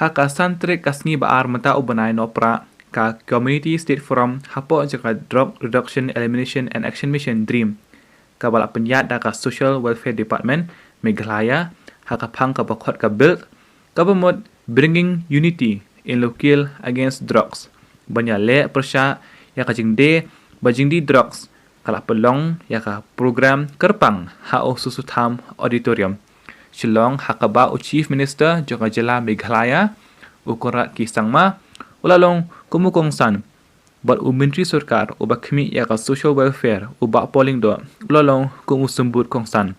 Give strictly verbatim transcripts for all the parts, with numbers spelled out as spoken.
Ha ka san tarik ka sngi ba ar mynta u bnai Nohprah, ka Community State Forum hapoh jong ka Drug Reduction, Elimination and Action Mission, DREAM, kaba la pynïaid da ka Social Welfare Department Meghalaya, ha ka phang kaba khot ka BUILD, kaba mut Bringing Unity in Local Against Drugs, ban ïaleh pyrshah ïa ka jingdie bad jingdih drugs, ka la pynlong ïa ka program kyrpang ha Usutham Auditorium, Shillong, ha kaba u Chief Minister jong ka jylla Meghalaya, u Conrad K Sangma, u la long kum u kongsan, bad u Myntri Sorkar uba khmih ïa ka Social Welfare, u Bah Paul Lyngdoh, u la long kum u symbud kongsan.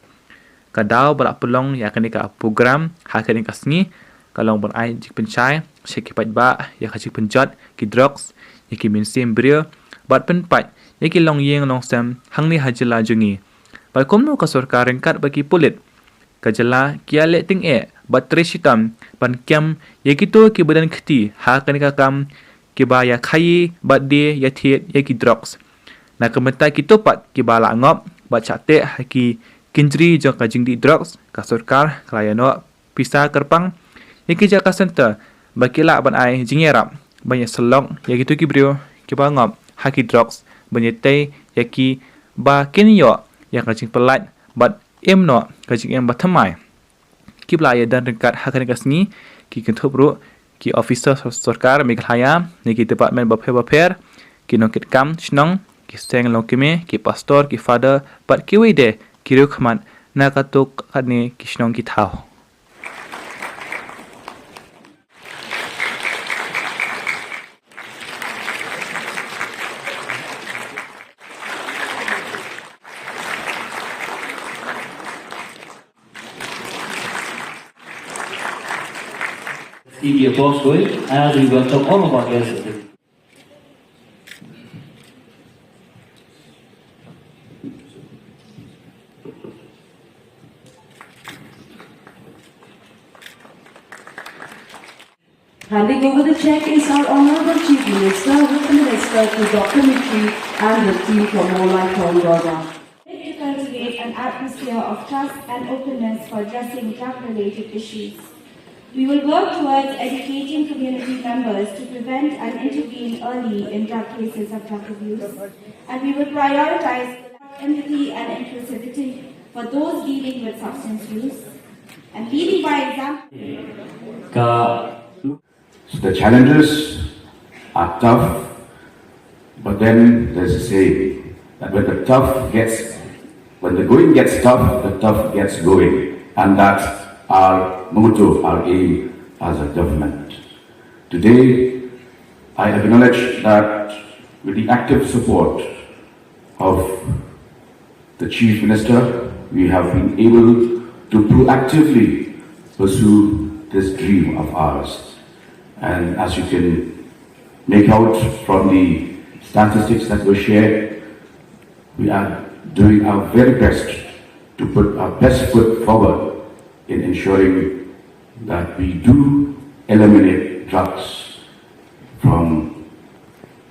Ka daw ba la pynlong ïa kane ka program ha kane ka sngi ka long ban ai jingpynshai sha ki paidbah ïa ka jingpynjot ki drugs, ïa ki mynsiem briew, bad pynpait ïa ki longïing longsem hangne ha jylla jong ngi. Bad kumno ka sorkar ryngkat bad ki pulit ka jylla ki ïaleh tyngeh bad trei shitom ban kem ïa kito kiba don kti ha kane ka kam, kiba ïa khaïi bad die ïa thied ïa ki drugs. Na ka bynta kito pat kiba la ngop bad shah teh ha ki kynjri jong ka jingdih drugs, ka sorkar ka la ïa noh pisa kyrpang ïa ki jaka center ba ki lah ban ai jingïarap ban ïa sylok ïa kito ki briew kiba ngop ha ki drugs, ban ïa tei ïa ki ba kin ïoh ïa ka jingpyllait bad im noh ka jingim ba thymmai. Kiba la ïa don ryngkat ha kane ka sngi ki kynthup ruh ki officer sor-, sorkar Meghalaya na ki department bapher bapher, ki nongkitkam shnong, ki seng longkmie, ki pastor, ki father, bad kiwei de ki riewkhmat na katto katne ki shnong ki thaw. Give me a applause for it, and we welcome all of our guests. Handing over the check is our Honorable Chief Minister with the Minister to Doctor Mitri and the team from Molai Town Dorbar. To cultivate an atmosphere of trust and openness for addressing drug-related issues. We will work towards educating community members to prevent and intervene early in drug cases of drug abuse, and we will prioritize empathy and inclusivity for those dealing with substance use, and leading by example. Ka- So the challenges are tough, but then there's a saying that when the tough gets, when the going gets tough, the tough gets going. And that's our motto, our aim as a government. Today, I acknowledge that with the active support of the Chief Minister, we have been able to proactively pursue this dream of ours. And as you can make out from the statistics that were shared, we are doing our very best to put our best foot forward in ensuring that we do eliminate drugs from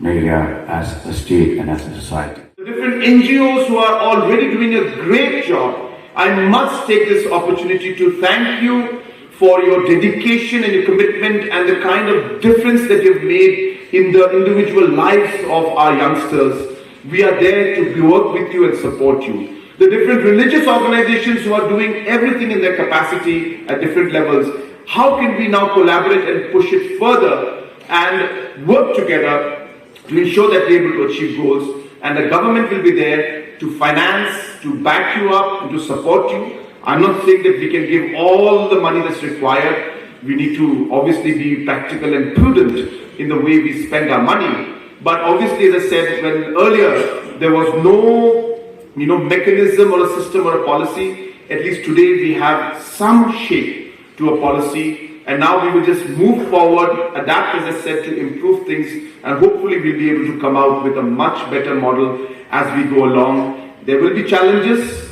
Meghalaya as a state and as a society. The different N G Os who are already doing a great job, I must take this opportunity to thank you for your dedication and your commitment and the kind of difference that you've made in the individual lives of our youngsters. We are there to work with you and support you. The different religious organizations who are doing everything in their capacity at different levels. How can we now collaborate and push it further and work together to ensure that we're able to achieve goals? And the government will be there to finance, to back you up, and to support you. I'm not saying that we can give all the money that's required. We need to obviously be practical and prudent in the way we spend our money. But obviously, as I said when earlier, there was no, you know, mechanism or a system or a policy. At least today, we have some shape to a policy, and now we will just move forward, adapt, as I said, to improve things, and hopefully we'll be able to come out with a much better model as we go along. There will be challenges,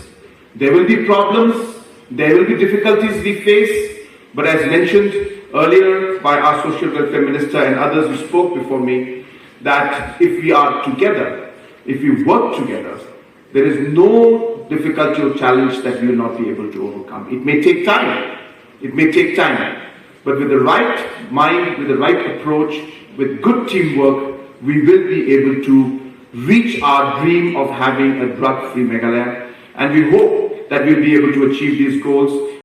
there will be problems, there will be difficulties we face, but as mentioned earlier by our social welfare minister and others who spoke before me, that if we are together, if we work together, there is no difficulty or challenge that we will not be able to overcome. It may take time. It may take time. But with the right mind, with the right approach, with good teamwork, we will be able to reach our dream of having a drug-free Meghalaya. And we hope that we'll be able to achieve these goals.